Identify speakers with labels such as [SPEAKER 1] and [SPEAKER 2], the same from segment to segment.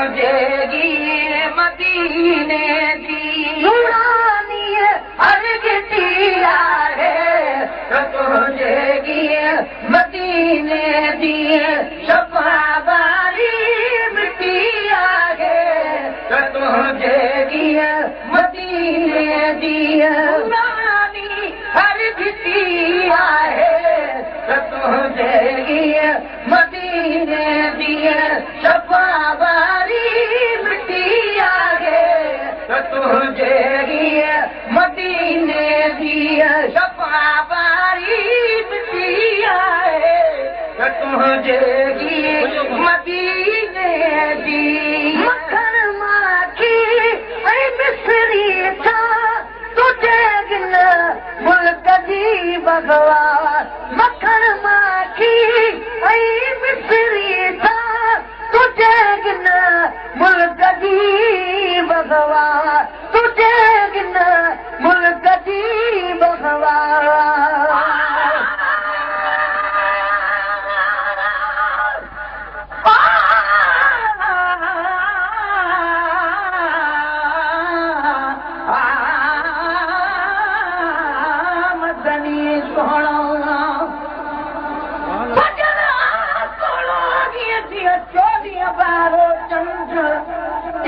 [SPEAKER 1] तुंहिंजे मदीने जी नूरानी हर घिटी आहे तुंहिंजे मदीने जी शफ़ा वारी मिटी आहे तुंहिंजे मदीने जी नूरानी हर घिटी आहे तुंहिंजे मदीने जी शफ़ा वारी मिटी आहे तुंहिंजे मदीने जी शफ़ा वारी मिटी आहे तुंहिंजे मदीने जी मखण माखी ऐं मिसरी छा तुझे गिन मुल्क जी भॻवान मखण माखी ऐं मिसरी छा तुझे गिन मुल्क जी भॻवान तुझे गिन मुल्क जी भॻवान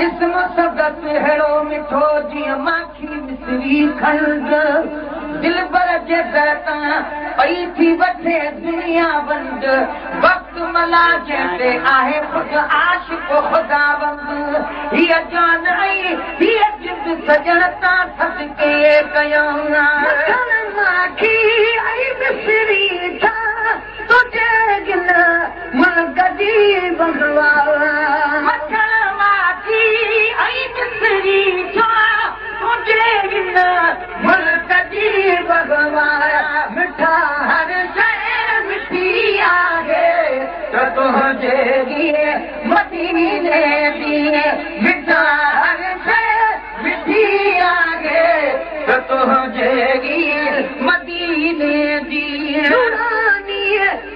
[SPEAKER 1] इस्म सदत अहिड़ो मिठो जीअं माखी मिसरी खंड दिलबर जे दर तां पई थी वठे दुनिया बंद वक़्तु मला जंहिं ते आहे ख़ुदि आशिक ख़ुदावंद हीअ जान ऐं हीअ जिंद सजण तां सदके कयूं माखी ऐं मिसरी छा तुझे गिन मुल्क जी भॻवान मखण माखी ऐं मिसरी छा तुझे गिन मुल्क जी भॻवान मिठा हर शइ मिठी आहे तुंहिंजे मदीने जी मिठा हर शइ मिठी आहे तुंहिंजे मदीने जी नूरानी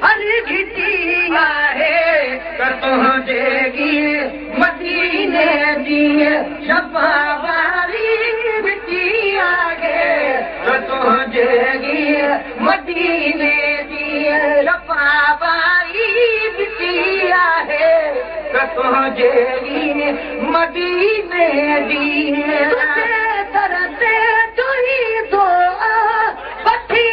[SPEAKER 1] हर घिटी आहे तुंहिंजे मदीने जी शफ़ा वारी मिटी आहे तुंहिंजे मदीने जी शफ़ा वारी मिटी आहे तुंहिंजे मदीने जी दर ते तुई दुआ वठी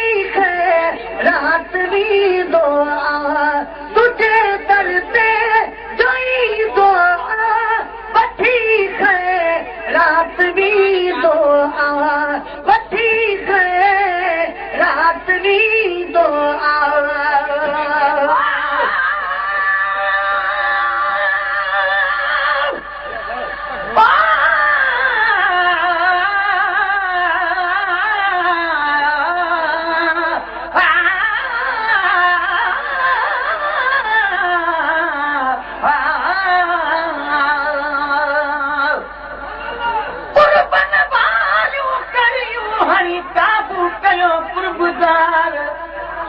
[SPEAKER 1] रात बि दुआ तुझे दर ते तुई दुआ वठी रात बि दुआ वठी रात बि दुआ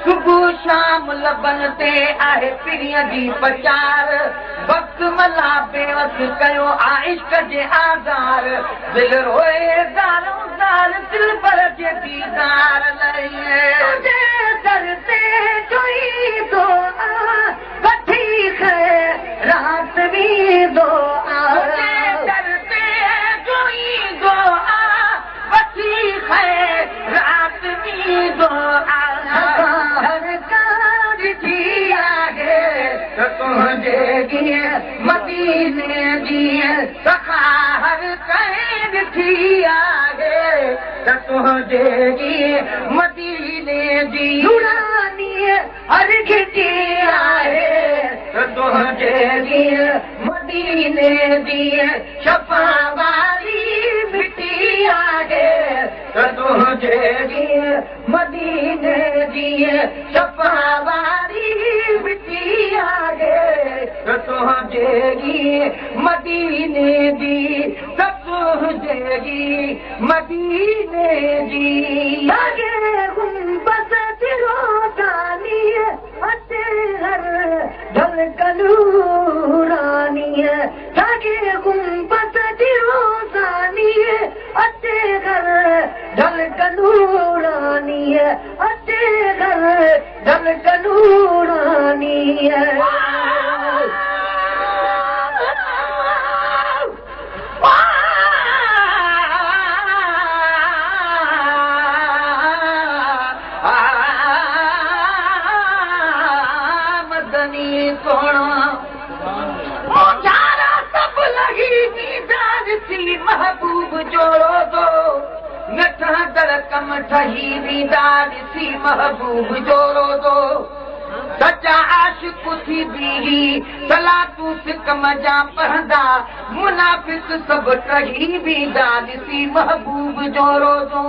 [SPEAKER 1] सुबुह शाम लबन ते आहे पीरीअ जी पचार वक़्तु मला बेवस कयो इश्क जे आज़ार दिलि रोए ज़ारो ज़ार दिलबर जे दीदार लाइ तुंहिंजे दर ते जोई दुआ वठी रात बि दुआ तुंहिंजे दर ते जोई दुआ वठी रात बि दुआ हर ॾिठी आहे तुंहिंजे मदीने जी सखा हर कंहिं ॾिठी आहे तुंहिंजे मदीने जी नूरानी हर घिटी आहे तुंहिंजे मदीने जी शफ़ा वारी मिटी आहे तुंहिंजे मदीने जी शफ़ा वारी मिटी आहे तुंहिंजे मदीने जी तुंहिंजे मदीने जी गुंबद रोज़ानी अते हर ढलकलू रानी साॻे झलक नूरानी। मदनी सोणो मुंहिंजा सभु लही ॾींदा महबूब जो रोज़ो, न ठहंदड़ कम ठही वेंदा ॾिसी महबूब जो रोज़ो। सचा आशिक थी बीही सलातूं सिकम जा पढ़ंदा, मुनाफ़िक सभु ठही वेंदा ॾिसी महबूब जो रोज़ो।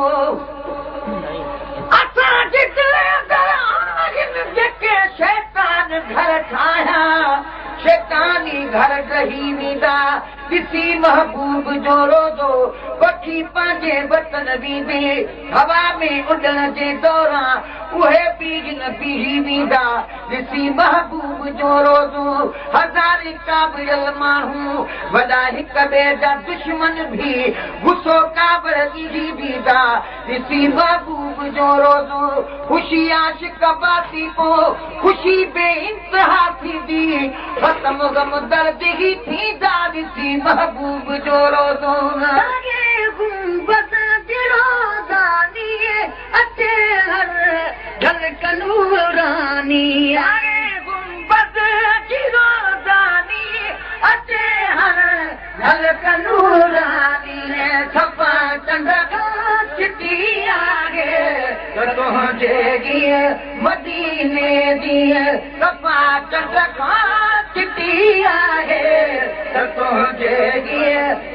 [SPEAKER 1] असांजे दिलि अंदरि आहिनि जेके शैतान घर ठाहिया, शैतानी घर रही वेंदा ॾिसी महबूब जो रोज़ो। पखी पंहिंजे वतन वेंदे हवा में उॾण जे दौरान, उहे बि न बीही वेंदा ॾिसी महबूब जो रोज़ो। हज़ारे काबिल माण्हू वॾा हिक ॿिए जा दुश्मन बि गुस्सो काबड़ ॾींदी वेंदा ॾिसी महबूब जो रोज़ो। ख़ुशी आशिक बासी पोइ ख़ुशी बे इंतिहा थींदी, ख़तम गम दर्द ई थींदा ॾिसी महबूब जो रोज़ो। गुंबद रोज़ानी अचे हर झलक नूरानी, गुंबद रोज़ानी अचे हर झलक नूरानी। सफ़ा चंड चिटी आहे तुंहिंजे मदीने जी, सफ़ा चंड खां चिटी आहे तुंहिंजे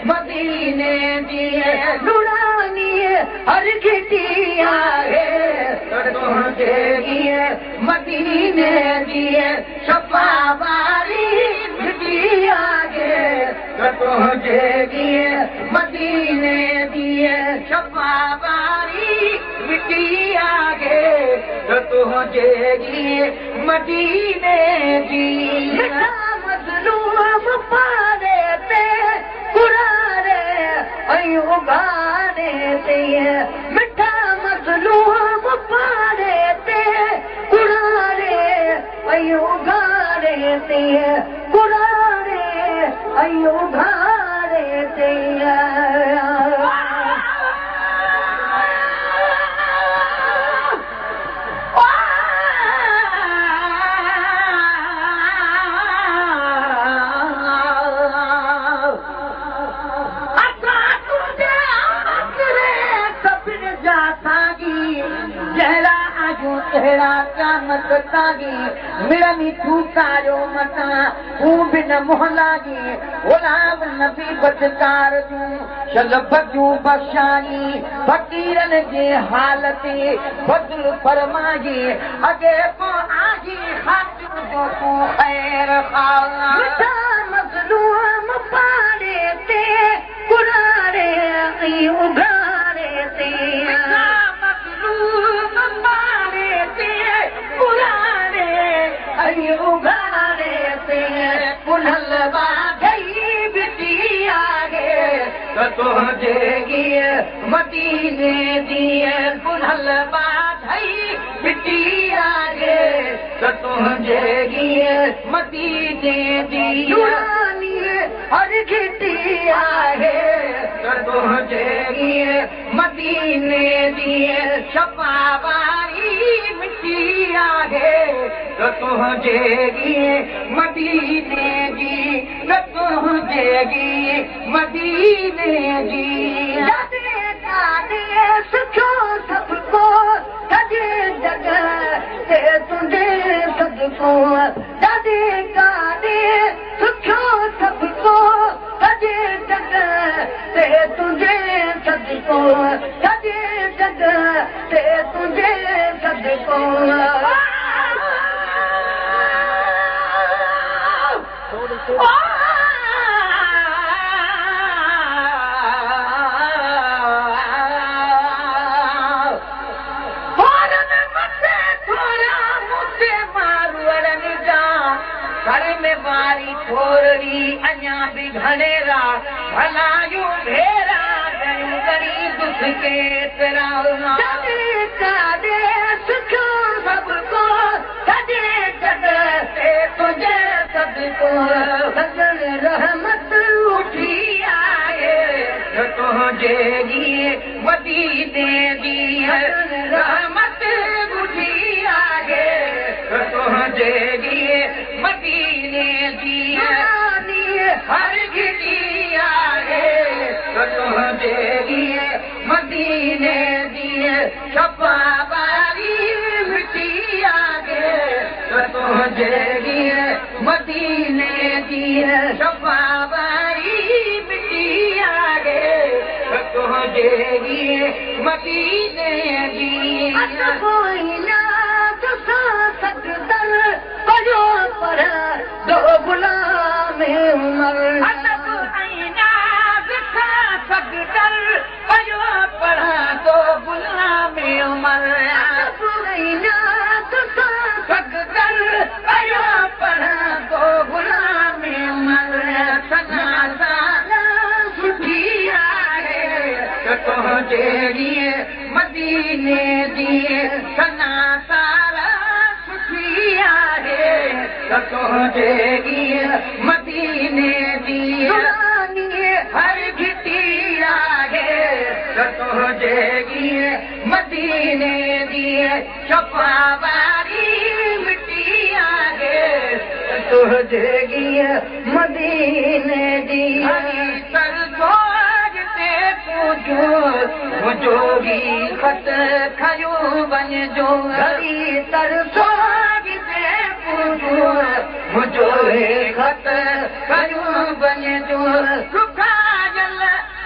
[SPEAKER 1] मदीने जी। नूरानी हर घिटी आहे तुंहिंजे मदीने जी, सफ़ा वारी मिटी आहे तुंहिंजे मदीने जी, सफ़ा वारी मिटी आहे तुंहिंजे मदीने जी। मिठा मज़लूम पारे ते कुरारे ऐं उघारे ते, मिठा मज़लूम पारे ते कुरारे ऐं उघारे ते, कुरारे ऐं उघारे ते। जहिड़ा आहियूं तहिड़ा क़यामत ताईं, मिड़नी थूकारियो मतां तूं बि न मुंहुं लाॻी। ग़ुलाम नबी बदकार जूं शल बदियूं बख़्शाई, फ़क़ीरनि जे हाल ते बदिल फरमाई। अॻे पोइ आहे ख़ातिर जो तूं ख़ैर ख़्वाह। मज़लूम पाड़े ते कुरारे ऐं उघारे ते, मज़लूम पाड़े ते कुरारे ऐं उघारे ते। कुन्हल बाघई बिटी आहे तुंहिंजे मदीने जी, कुन्हल बाघई बिटी आहे तुंहिंजे मदीने जी। नूरानी हर घिटी आहे तुंहिंजे मदीने जी, शफ़ा वारी मिटी आहे तुंहिंजे मदीने जी, तुंहिंजे मदीने जी। सुखो सबको सॼे जॻ ते तुंहिंजे सदको, दादे काॾे सुखो सबको सॼे जॻ ते तुंहिंजे सदको, सॼे जॻ ते तुंहिंजे सदको। में वारी थोरड़ी अञा बि घणेरा, भलायूं भेरा कयूं ग़रीब केतिरा। सुखो सबको को सजण रहमत उठी आहे तुंहिंजे मदीने जी रहमत उठी आहे तुंहिंजे मदीने जी हर घिटी आहे तुंहिंजे मदीने जी छपा वारी मिटी आहे तुंहिंजे मदीने जी छपा वारी मिटी आहे तुंहिंजे मदीने जी पढ़ो पर दो गुलाम उमर अदब ऐं नाज़ खां सगदर पढ़ो पढ़ दो गुलाम उमर अदब ऐं नाज़ खां सगदर पढ़ो पढ़ दो गुलाम उमर सना सारा सुठी आहे तुंहिंजे मदीने जी सना सारा सुठी आहे तुंहिंजे मदीने जी हर घिटी आहे तुंहिंजे मदीने जी छपा वारी मिटी आहे तुंहिंजे मदीने जी ते पूजो मुंहिंजो ख़त खयो वञिजो हरी तरसो ते पूजो मुंहिंजो ख़त खयो वञिजो रुखायल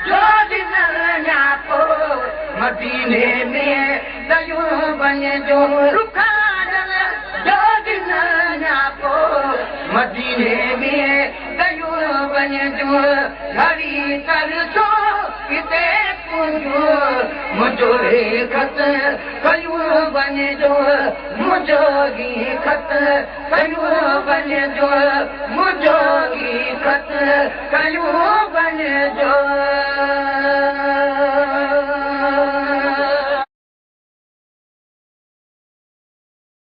[SPEAKER 1] जो ॾिनल न्यापो मदीने में दयो वञिजो रुखायल जो ॾिनल न्यापो मदीने में दयो वञिजो हरी तरसो किते पूजो मुंहिंजो ख़त कयो वञिजो मुंहिंजो ख़त कयो वञिजो मुंहिंजो ख़त कयो वञिजो।